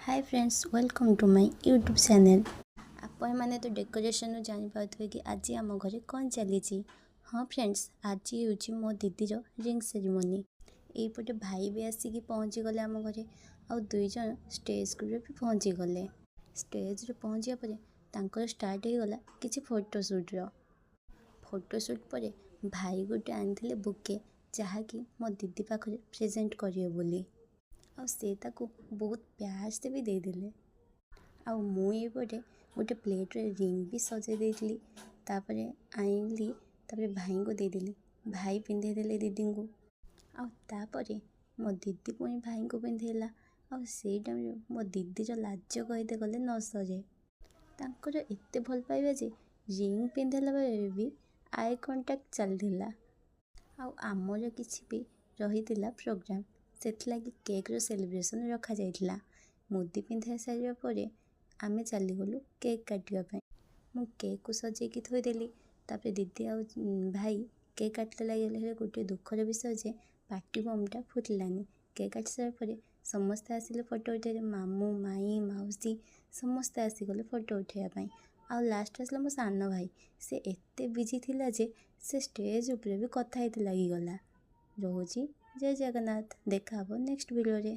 Hi friends, welcome to my YouTube channel. ଆପଣମାନେ ତ ଡେକୋରେସନ୍ରୁ ଜାଣିପାରୁଥିବେ କି ଆଜି ଆମ ଘରେ କ'ଣ ଚାଲିଛି। ହଁ ଫ୍ରେଣ୍ଡସ୍, ଆଜି ହେଉଛି ମୋ ଦିଦିର ରିଙ୍ଗ ସେରିମନି। ଏଇପଟେ ଭାଇ ବି ଆସିକି ପହଞ୍ଚିଗଲେ ଆମ ଘରେ, ଆଉ 2 ଜଣ ଷ୍ଟେଜ୍କୁ ବି ପହଞ୍ଚିଗଲେ। ଷ୍ଟେଜ୍ରେ ପହଞ୍ଚିବା ପରେ ତାଙ୍କର ଷ୍ଟାର୍ଟ ହେଇଗଲା କିଛି ଫଟୋ ସୁଟ୍ର। ଫଟୋ ସୁଟ୍ ପରେ ଭାଇ ଗୋଟେ ଆଣିଥିଲେ ବୁକେ, ଯାହାକି ମୋ ଦିଦି ପାଖରେ ପ୍ରେଜେଣ୍ଟ କରିବେ ବୋଲି, ଆଉ ସେ ତାକୁ ବହୁତ ପ୍ୟାରସେ ବି ଦେଇଦେଲେ। ଆଉ ମୁଁ ଏଇପଟେ ଗୋଟେ ପ୍ଲେଟ୍ରେ ରିଙ୍ଗ ବି ସଜେଇ ଦେଇଥିଲି। ତାପରେ ଆଣିଲି, ତାପରେ ଭାଇଙ୍କୁ ଦେଇଦେଲି। ଭାଇ ପିନ୍ଧେଇ ଦେଲେ ଦିଦିଙ୍କୁ, ଆଉ ତାପରେ ମୋ ଦିଦି ପୁଣି ଭାଇଙ୍କୁ ପିନ୍ଧେଇଲା। ଆଉ ସେଇ ଟାଇମ୍ରେ ମୋ ଦିଦିର ଲାଜ କହିତେ ଗଲେ ନ ସରେ। ତାଙ୍କର ଏତେ ଭଲ ପାଇବା ଯେ ରିଙ୍ଗ ପିନ୍ଧେଇଲା ବେଳେ ବି I contact ଚାଲିଥିଲା। ଆଉ ଆମର କିଛି ବି ରହିଥିଲା ପ୍ରୋଗ୍ରାମ୍, ସେଥିଲାଗି କେକ୍ର ସେଲିବ୍ରେସନ୍ ରଖାଯାଇଥିଲା। ମୁଦି ପିନ୍ଧାଇ ସାରିବା ପରେ ଆମେ ଚାଲିଗଲୁ କେକ୍ କାଟିବା ପାଇଁ। ମୁଁ କେକ୍କୁ ସଜେଇକି ଥୋଇଦେଲି। ତାପରେ ଦିଦି ଆଉ ଭାଇ କେକ୍ କାଟିତେ ଲାଗିଗଲେ। ହେଲେ ଗୋଟିଏ ଦୁଃଖର ବିଷୟ ଯେ ପାର୍ଟି ବମ୍ଟା ଫୁଟିଲାନି। କେକ୍ କାଟି ସାରିବା ପରେ ସମସ୍ତେ ଆସିଲେ ଫଟୋ ଉଠାଇଲେ। ମାମୁଁ, ମାଇଁ, ମାଉସୀ ସମସ୍ତେ ଆସିଗଲେ ଫଟୋ ଉଠାଇବା ପାଇଁ। ଆଉ ଲାଷ୍ଟ ଆସିଲା ମୋ ସାନ ଭାଇ। ସେ ଏତେ ବିଜି ଥିଲା ଯେ ସେ ଷ୍ଟେଜ୍ ଉପରେ ବି କଥା ହେଇତେ ଲାଗିଗଲା। ରହୁଛି, ଜୟ ଜଗନ୍ନାଥ। ଦେଖା ହେବ ନେକ୍ସଟ ଭିଡ଼ିଓରେ।